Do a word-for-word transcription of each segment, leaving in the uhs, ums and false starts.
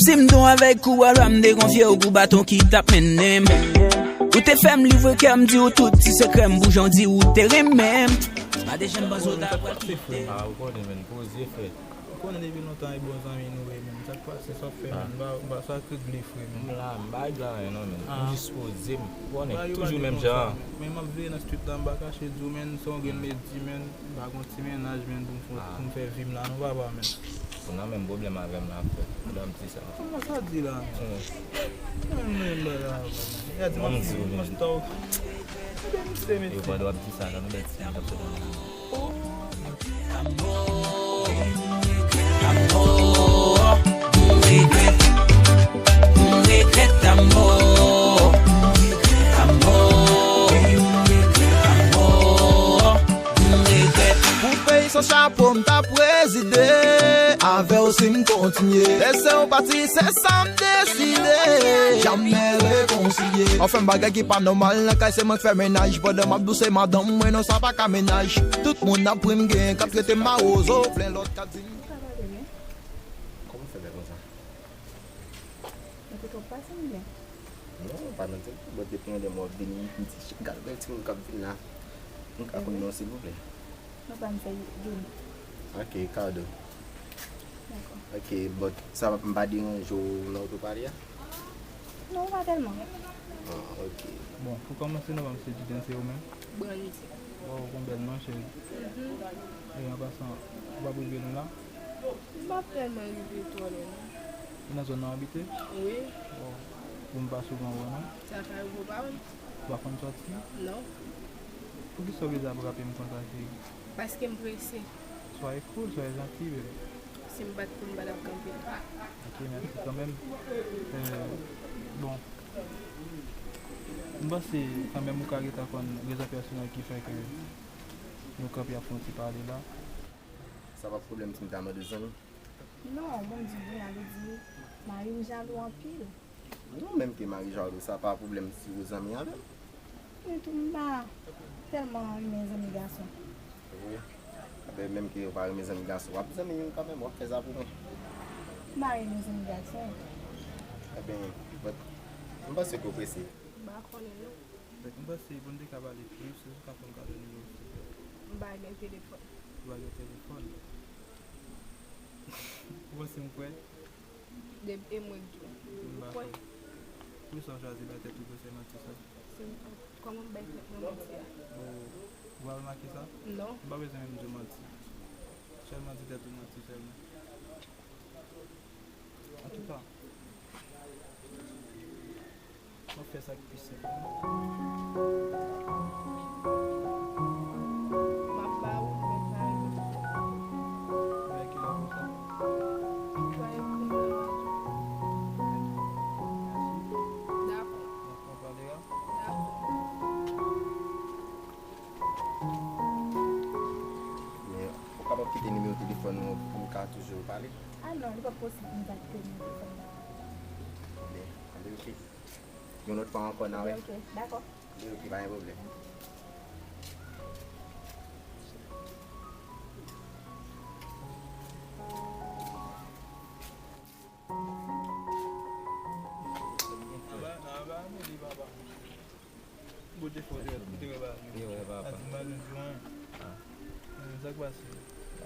Si m don avèk kou a lwa, m te konfye w kou baton ki t ap mennen m. Ou te fè m livre kè m, di w tout ti sekrè m, pou jan w di ou te renmen m. Pa te janm panse w ta pral kite m. Ah, ou konnen, men, poze, frè. Ou konnen depi lontan e bon zanmi nou ye, men. Sa k pase, sa w ap fè, men? M pa, m pa, sa k regle, frè, men. M la, m pa regle anyen, non, men. M jis poze m. Ou konnen, toujou menm jan an. Men m ap veye nan street la, m pa kache di w, men, se yon grenn ledi, men. M pa gon ti mennaj, men, pou m fè, pou m fè vi m la, non, papa, men. Ou nan menm pwoblèm avè m la, frè. Ou dwe ap di sa. Kòman sa di la, men? Mwen menm bagay la, frè. Y a di m ap di w, men. Ebyen, misye, mesye. Yo pa dwe ap di sa, la, nou bèt si, nou t ap sot ann. Amor, amor, m regrèt, m regrèt, amor, amor, amor. Pou peyi san chapo, m ta prezide. Avè w si m kontinye. Lè se w pati, se sa m deside. Jamè rekonsilye. Anfen, bagay ki pa nòmal nan kay, se mwen k fè mennaj. Pandan m ap douse madanm mwen, non, sa pa ka mennaj. Tout moun ap ri m, gen k ap trete m mawozo. Plen lòt k ap di m. Kòman w fè bèl konsa? Mwen te twòp pase m byen. Non, pa nan tèt ou, bon, depi yon lè m wè w vini, m di, "Gad bèl timoun k ap vin la." M ka konn non, silvouplè? Non, pa m se Youn. Ok, Cardo. Dakò. Ok, but sa m pa deranje w nan w tou pale a? Non, pa tèlman. Ah, ok. Bon, pou kòmanse, non, pa m se Jiden, se ou menm? Brandy. Wow, gon bèl non, cheri. Mhm. E an pasan, ou p ap rive nou la? M p ap tèlman rive twò lwen non. E nan zòn nan w abite? Wi. Bon, bon, m pa souvan wè non. Sa fè ou pa wè m? Ou pa konn sòti? Non. Poukisa w bezwen ap rape m konsa, cheri? Paske m prese. Soyez cool, soyez gentil, bebe. Si m pa t cool, m pa t ap kanpe. Ok, mèsi kanmenm. Euh, bon, m panse kanmenm ou ka gentan konn rezon pèsonèl ki fè ke nou kanpe ap fè yon ti pale la. Sa pa pwoblèm si m ta mande w zanmi? Non, bon, m di w vre, ale di mari m jalou anpil. Non, menm ke mari jalou, sa pa pwoblèm si ou zanmi avè l. Mwen tou, m pa tèlman renmen zanmi gason. Wi. Enben, menm ke ou pa renmen zanmi gason, w ap zanmi youn kanmenm, w ap fè sa pou mwen. M pa renmen zanmi gason. Enben, but, m panse ke w prese. M pa konnen non. But m panse pou n te ka pale plis, ou ka fè m kado nimewo w, silvouplè? M pa gen telefòn. Ou pa gen telefòn? Ou panse m kwè? De, e mwen k di w. M pa kwè. Poukisa w chwazi bay tèt ou gwosè manti sa? Se m, kòman m bay tèt mwen manti a? Ou, ou pa remake sa? Non. M pa bezwen menm di w manti. Sèlman di tèt ou manti sèlman. Antouka, m ap fè sa k pi senp. M ap ba ou, mèt mari m. Lè ki lè konsa? Ou va ekri m nan WhatsApp. Mèsi. Dakò. Donk, nou pale a? Dakò. Men, ou kapab kite nimewo telefòn ou pou nou ka toujou pale? Ah non, li p ap posib pou m ta kite nimewo telefòn mwen. Men, anben, ok. Yon lòt fwa ankò, n a wè. Ok, dakò. Anben, ok, pa gen pwoblèm. Anba, anba, anba, anba. Bon, te fò, te, te wè bagay yo. Te wè, papa. A di m pa gen di w anyen. Ah. Men sa k pase?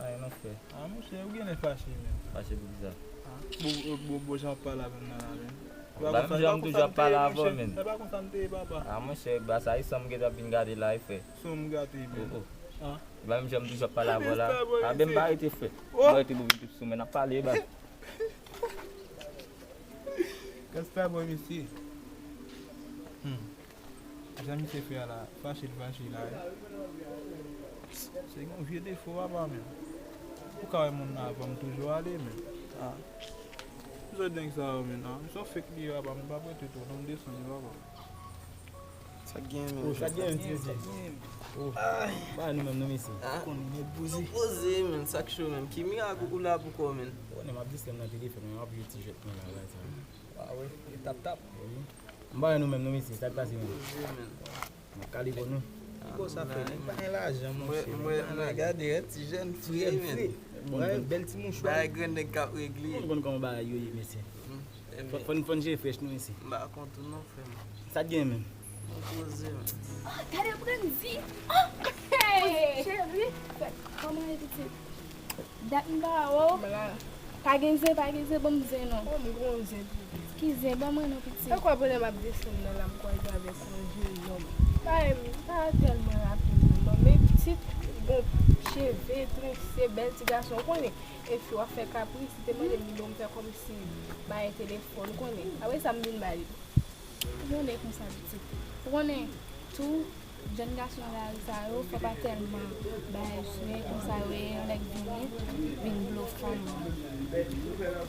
Anyen, non, frè. Ah, monchè, ou genlè fache, men. Fache pou kisa? Ah, bon, bon, bon, bon, jan w ap pale avè m nan la, men. Ba, menm jan m toujou ap pale avè w, men. E pa konsa m te ye, papa. Ah, monchè, ba sa, e sa m gentan vin gade la, e frè. Sa m gate, men. Oh, oh. Ah. Ba, menm jan m toujou ap pale avè w la. Ah, ben, m pa rete, frè. Oh. M pa rete pou vin tout sou, men n ap pale, ba. Gangsta boy, mesye. Hmm. Jan misye fè a la, fache l fache la, wi. Se yon vye defo, papa, men. Ou ka wè moun nan avan m toujou ale, men. Ah. Misye deng sa yo, men, ah. Misye fake li, papa, m pa prete tou, non, m desann li, papa. Sa k gen, men? Oh, sa k gen, men, ti mesye? Oh, ba nou menm, non, mesye. Ah. Konnen nèg poze. Poze, men, sa k cho, men. Ki mirak ou la pou kò, men? Ou konnen m ap distrè m nan telefòn, men m ap jwe ti jwèt mwen la, la, sa. Ah, wi, e tap tap. Wi. M pa wè nou menm, non, mesye, sa k pase menm? Wi, men. M ap kale kò nou. Ki bò sa fè? Li pa gen lajan, monchè. Mwen, mwen, gade, ti jèn fre, men. Bèl ti mouchwa. Bagay grann nèg k ap regle. Ou konn kòman bagay yo ye, mesye. Hmm. Fò, fò n, fò n jere frèch nou isi. M pa kont ou non, frè m. Sa t gen menm? Mwen poze, man. Oh, gade Brandy! Oh, hey! Cheri! Kòman ye, pitit? Dat m pa wè w. M la. Pa gen zen, pa gen zen, ban m zen non. Oh, m gon zen tou. Ki zen? Ban mwen non, pitit. Sa kwa pandan m ap desann nan la, m kwaze avèk yon jennonm. M pa, m pa tèlman raple non, non, men pitit, gon cheve, tronse, bèl ti gason, ou konnen. Epi w ap fè kapris, li te mande m li ban m fè kòmsi bay telefòn, ou konnen. Apre sa, m vin ba li. Ou konnen konsa, pitit. Ou konnen tou, jèn gason nan lari sa yo, fò pa tèlman bay swen konsa yo ye, yon nèg vini, vin blofe fanm.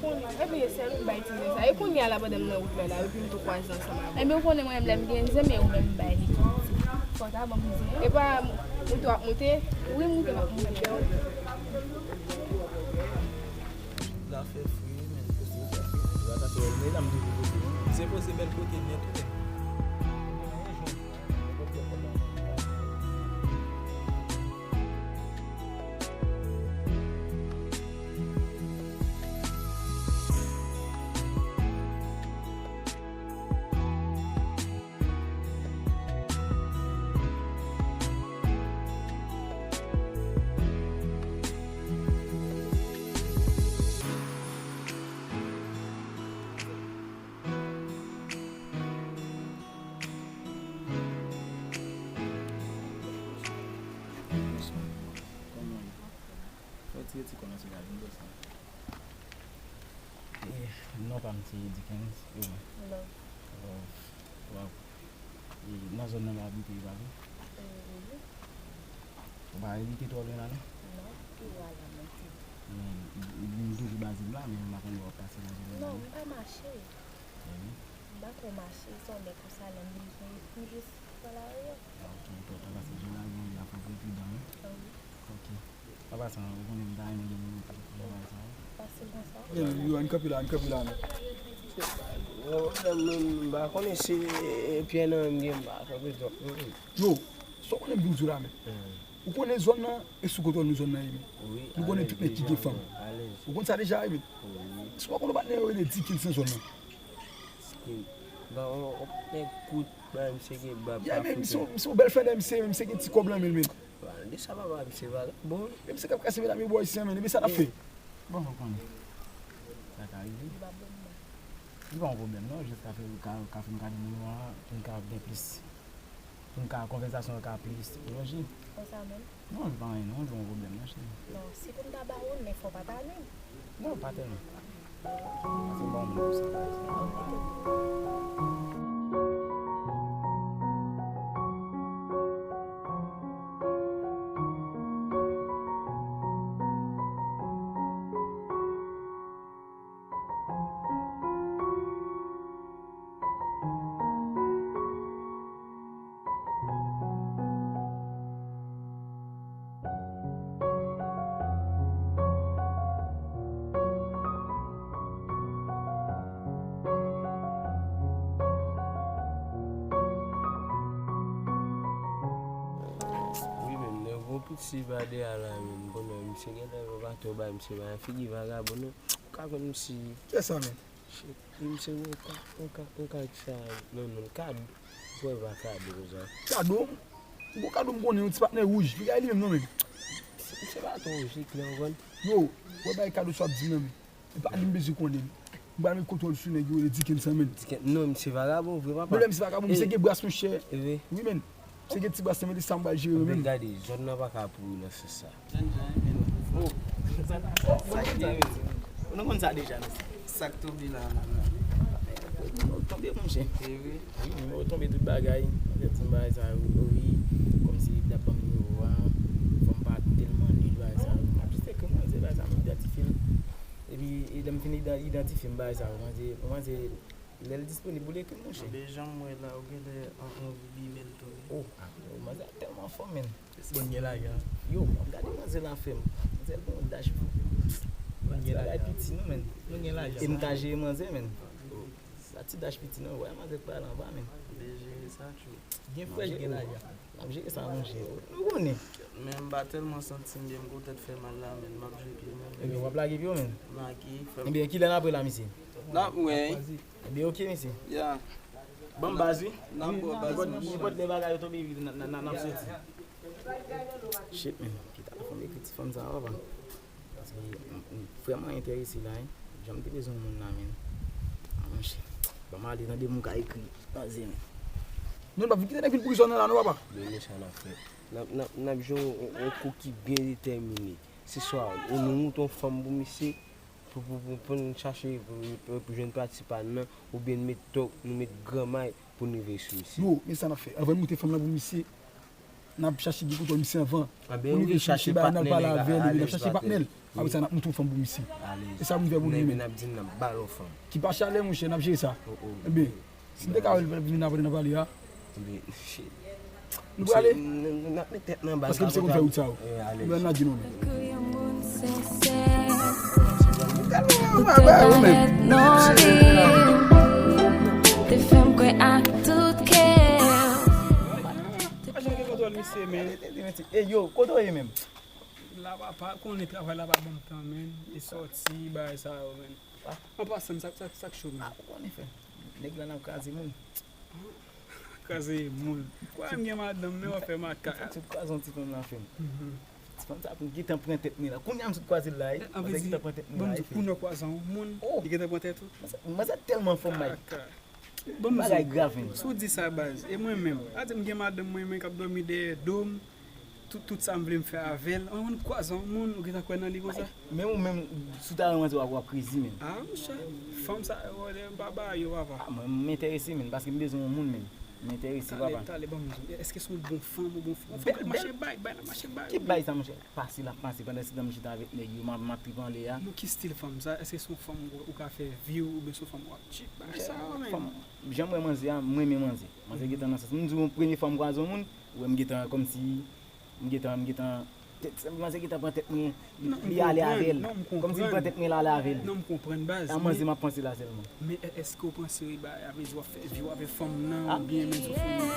Konnen, ebyen, sèl ou bay ti zen sa. E kounye a la, pandan m nan wout la, la, epi m tou kwaze ansanm avè w. Ebyen, ou konnen mwen menm, lè m gen zen, men ou menm m bay li tou. Fò w ta ban m zen. E pa moute w ap moute? Wi, moute m ap moute. Zafè fri wi, men. Poze zafè. Zafè fri, men la m toujou poze. Se poze bèl kote nèt wi. Fò w tire ti kò nan sou la, vin desann. Eh, non pa m se Dickens, e ou menm? Love. Love. Waw. E nan zòn nan w abite, e pa vre? Eh, wi. Ou pa abite twò lwen la, non? Non, pi wa la monte. Men, m toujou Bazil la, men m pa konn lè w ap pase nan zòn nan. Non, m pa mache. Eh wi. M pa twò mache, se yon lè konsa, lè m bezwen, m jis pran lari a. Ah, ok, enpòtan, paske jan lari an ye a, fò w prepridan, wi. Ah, wi. Ok. An pasan, ou konnen m ta renmen gen moun pou fè bagay sa yo. Fasil konsa. Men, yo, ann kanpe la, ann kanpe la, non. Yo, m pa konnen si, e, pyè nan men m gen, m pa kanpe twòp. Yo, sa w konnen m vin di w la, men. Ou konnen zòn nan, e sou kontwòl nou zòn nan ye, men. Nou konnen tout nèg ki gen fanm. Ou konn sa deja, wi, men. Si w pa konn patnè yo rele Dickens nan zòn nan. Bon, on, on nèg kout, ba, misye gen bab. Yeah, men, misye, misye yon bèl frè, misye, misye gen ti kòb lan men l, men. Pale de sa, papa, misye vagabon. Men misye k ap kase medam yo bò isi an, men, men sa n ap fè? Bon, ou konnen. Sa ka rive. Li pa yon pwoblèm, non, jis ka fè, ka, ka fè m gade moun yo a, pou m ka gen plis, pou m ka, konvèsasyon an ka plis pwolonje. Konsa menm? Non, li pa anyen, non, li pa yon pwoblèm, non, cheri. Non, si pou m ta ba ou l, men fò w pa ta nwi m. Non, pa tèlman. Pase bon moun pou sa, pa egzanp. Wi, men, nèg, yon piti va de a la, men, m konnen misye gen lè yo pa tò bay misye, bay figi vagabon, non. Ou ka konn misye. Kiyès sa, men? Shit, e misye gen yon ka, yon ka, yon ka ki sa, non, non, kado. Ou kwè pa kado konsa? Kado? Ou gon kado m konnen, yon ti patnè wouj. Piga li menm non, men. Misye pa twò wouj, li klè, ou konn. Yo, wè bay kado sa w ap di m nan, men. E pa li m bezwen konnen. M pral met kontwòl sou nèg yo rele Dickens lan, men. Dickens, non, misye vagabon, vre, papa. Men lè misye vagabon, misye gen bras, monchè. Wi, men. Se gen ti bras nan men li, sa m pral jere yo menm. Gade, zòn nan pa ka pouri nan sans sa. Ou nou konn sa deja, mesye. Sa k tonbe la, man? Nimewo tonbe, monchè. E wi. Wi, nimewo tonbe, tout bagay. Mwen di m bagay sa yo, wi. Kòmsi li t ap ban m nimewo a. Fò m pa tèlman nil, bagay sa yo. M ap jis ekri manzè, bagay sa yo, m idantifye l. Epi, e lè m fin idan-, idantifye m, bagay sa yo, manzè, manzè, lè l disponib, ou l ekri m, monchè. Ebyen, jan m wè la, ou genlè an-, anvi bimen l tou, wi. Oh, ah, yo, manzè a tèlman fò, menn. Bon, gen lajan. Yo, gade manzè la fè m. Manzè l gen yon dach. Bon, gen lajan. Bagay piti, non, menn. Nou gen lajan. E m ka jere manzè, menn. Sa ti dach piti, non, wè manzè k pral anba, menn. Ebyen, jere sa, tchou. Gen frèch, gen lajan. M ap jere sa, monchè. Nou konnen. Men m pa tèlman santi m byen, m gon tèt fè mal la, men m ap jere pye m. Ebyen, w ap lage pye w, menn? Lage, frè m. Ebyen, kilè n apre la, mesye? N ap wè. Ebyen, oke, mesye. Ya. Ban m baz, wi. N ap wè baz. Nenpòt, nenpòt lè bagay yo tonbe vit, n, n, n, n ap soti. Shit, man. Ki ta fè m ekri ti fanm sa, papa? Paske m, m vrèman enterese la, wi. Jan m te bezwen yon moun la, men. Ah, monchè. Ban m ale tande moun ka ekri. Pase, men. Non, n p ap vin kite nèg vin pouri zòn nan la, non, papa. Men mechan n ap fè. N ap, n ap, n ap jwe yon, yon, yon kou ki byen detèmine. Se swa ou nou moute yon fanm pou misye, pou, pou, pou, pou n chache, pou, pou, pou jwenn pati pa n nan, oubyen n met tòk, nou met granmay pou n rive sou misye. Yo, men sa n ap fè. Anvan n moute fanm nan pou misye, n ap chache gen kontwòl misye anvan. Pou n rive sou misye, ba, n al pale avè l, epi n ap chache patnè l. Apre sa, n ap moute yon fanm pou misye. E sa pou n fè pou nou menm. N ap di n ap ba l yon fanm. Ki pa chalè, monchè, n ap jere sa. Ebyen, si n te ka wè l vin apre n ap pale a. Ebyen, shit. Nou prale? N, n, n ap met tèt nan baz la. Paske misye konn fè wout sa yo. Nou pral nan di nou menm. Ou te parèt non li. Te fè m kwè ak tout kè. Pa janm gen kontwòl misye, men. Ey, yo, kote w ye menm? La papa, konnen travay la pa ban m tan, men. E sòti, bagay sa yo, men. An pasan, sa, sa, sa k cho, men. Ah, ou konnen fè. Nèg la nan kraze moun. Kraze moun. Kwa m gen madanm, men w ap fè makak. Fè m sot kwaze yon ti fanm nan fè m. Ti fanm sa pou gentan pran tèt mwen la. Kounye a m sot kwaze l la, wi. Sa gentan pran tèt mwen la, wi. Kounye w kwaze yon moun, li gentan pran tèt ou. Manzè tèlman fò, Mike. Bagay grav, men. Si w di sa, baz, e mwen menm. A di m gen madanm mwen, men k ap dòmi dèyè do m. Tout, tout sa m vle m fè avè l. An, ann kwaze yon moun, ou gentan kwè nan li konsa? Men ou menm, si w ta renmen w ap, w ap krezi, men. Ah, monchè, fanm sa yo, m pa ba yo, papa. Ah, mwen, m enterese, men, paske m bezwen yon moun, men. M enterese, papa. Talè, talè, ban m di w, èske se yon bon fanm ou bon fanm? Fòk l mache bay, bay la mache bay. Ki bay sa, monchè? Pase l ap pase, pandan se tan m chita avèk nèg yo, m ap, m ap trip anlè a. Non, ki stil fanm sa? Èske se yon fanm ou, ou ka fè vi w, oubyen se yon fanm w ap tchip? Bagay sa yo, men. Fanm, jan m wè manzè a, m renmen manzè. Manzè gentan nan sans. M di w, premye fwa m kwaze yon moun, ou wè m gentan kòmsi M gentan, m gentan, tèt, manzè gentan pran tèt mwen, li ale avè l. Kòmsi li pran tèt mwen, l ale avè l. Non, m konprann, baz. A manzè m ap panse la sèlman. Men è-, èske w panse, ba, a vle di w ap fè vi w avè fanm nan, oubyen menm si w fanm nan?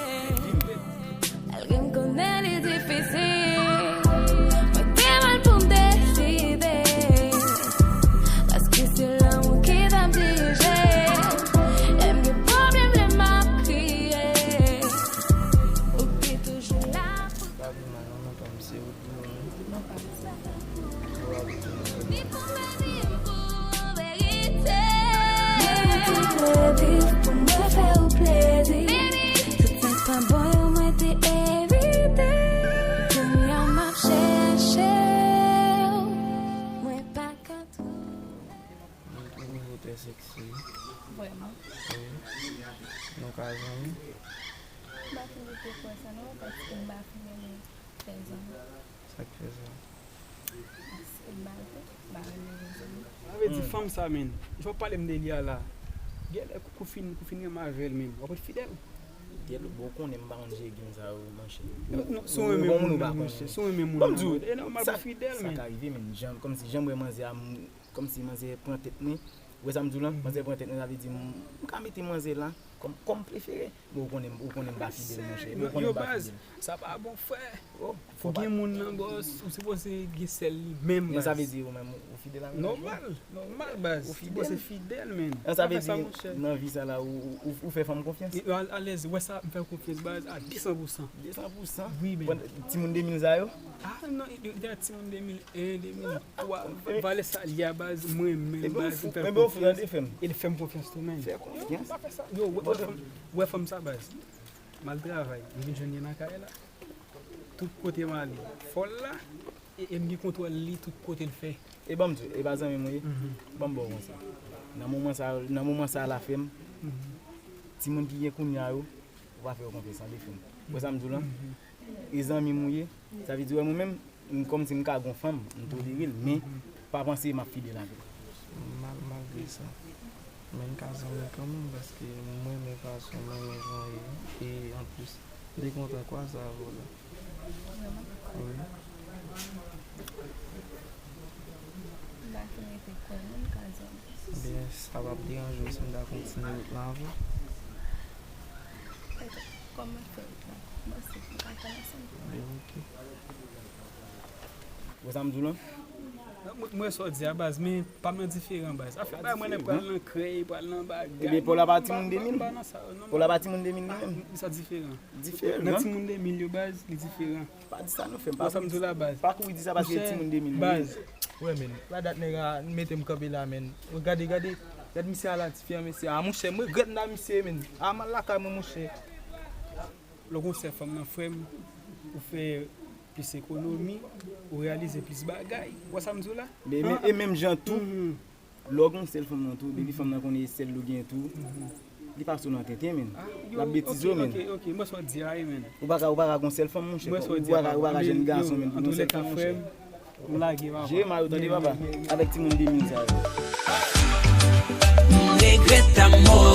Malgre m konnen li difisil, mwen te mal pou m deside. Paske se lanmou ki t ap dirije. Lè m gen pwoblèm, lè m ap kriye, ou te toujou la pou Li pa pi mal non, non pa m se ou tou, wi. Non pa m se ou. Li pwomèt li pou verite. Mwen te vle viv pou mwen fè ou plezi. Tout sa k pa bon yo, mwen te evite. Kounye a m ap chèche w, mwen pa ka twouve w. Mwen twouve w trè sèksi. Vrèman? Wi. Nou ka zanmi? M pa fin rete kwè sa non, paske m pa fin renmen fè zanmi. Sa k fè sa? Paske m pa ret, m pa renmen fè zanmi. Sa vle di fanm sa, men, jan w ap pale m de li a la, genlè kou, kou fin, kou fin renmen avè l, men w ap ret fidèl? Fidèl, bon, ou konnen m pa konn jere game sa yo, monchè. Non, non, si w renmen moun, monchè, si w renmen moun, e nòmal pou fidèl, men. Sa ka rive, men, jan, kòmsi jan m wè manzè a, m, kòmsi manzè pran tèt mwen. Ou wè sa m di w lan? Manzè pran tèt mwen, sa vle di m, m ka mete manzè la kòm, kòm prefere. Men ou konnen, ou konnen m pa fidèl, monchè. Men ou konnen m pa fidèl. Sa pa bon, frè. Ou gen moun nan, bòs, ou sipoze gen sèl li menm, baz. Men sa vle di ou menm, ou fidèl avè l? Nòmal, nòmal, baz. Ou fidèl? Ou sipoze fidèl, men. Sa vle di nan vi sa la, ou, ou, ou fè fanm konfyans? Alèz, ou wè sa, m fè konfyans, baz, a de san pou san. De san pou san? Wi, men. Timoun de mil sa yo? Ah, non, timoun de mil en, de mil twa, valè sa li a, baz, mwen menm, baz, m fè l konfyans. E l fè m konfyans tou, men. Fè konfyans. Pa fè sa. Yo, wè, wè fanm, wè fanm sa, baz. M al travay, m vin jwenn li nan kay la. Tout kote m ale, fò l la, e, e m gen kontwòl li tout kote l fè. E ban m di w, e pa zanmi m ou ye? Ban m ba w konsèy. Nan moman sa, nan moman sa la, frè m, timoun ki gen kounye a yo, ou pa fè yo konfyans, tande, frè m. Ou wè sa m di w lan? E zanmi m ou ye, sa vle di, wè, mwen menm, m, kòmsi m ka gon fanm, m tolere l, men pa panse m ap fidèl avè l. Mal, malgre sa. Men n ka zanmi kanmenm, paske m renmen fason, m renmen jan w ye, e anplis, m te kontan kwaze avè w la. Vrèman? Wi. M pa fin rete kwè non, m ka zanmi. Ebyen, sa p ap deranje w si m ta kontinye wout lan avè w? Petèt, kòman fè wout lan? Kòmanse, nou ka fè l ansanm. Ebyen, oke. Wè sa m di w lan? Mwen, mwen sa w di a baz, men pa m nan diferan baz. Afè bay mwen nan pral nan krèy, pral nan bagay. Ebyen, Paula pa timoun de mil. Paula pa timoun de mil li menm. Sa diferan. Diferan. Nan timoun de mil yo baz, li diferan. Pa di sa non frè m, pa kouri di sa baz, se timoun de mil li ye. Wè men, la dat nèg la mete m kanpe la men. Gade, gade, gade misye a la diferan mesye. A monchè, m regrèt m da misye men. A m al lakay mwen monchè. Lè w gon sèl fanm nan frè m, ou fè plis ekonomi, ou reyalize plis bagay. Ou wè sa m di w la? Men, men, e menm jan tou, lè w gon sèl fanm nan tou, depi fanm nan konnen e sèl li w gen tou, li pase w nan tenten men. L ap betize w men. Ok, ok, mwen sa w di a wi men. Ou pa ka, ou pa ka gon sèl fanm monchè. Ou pa ka, ou pa ka jèn gason men pou gon sèl fanm monchè. M lage papa. Jere mayo tande papa. Avèk timoun de mil sa yo. M regrèt amò.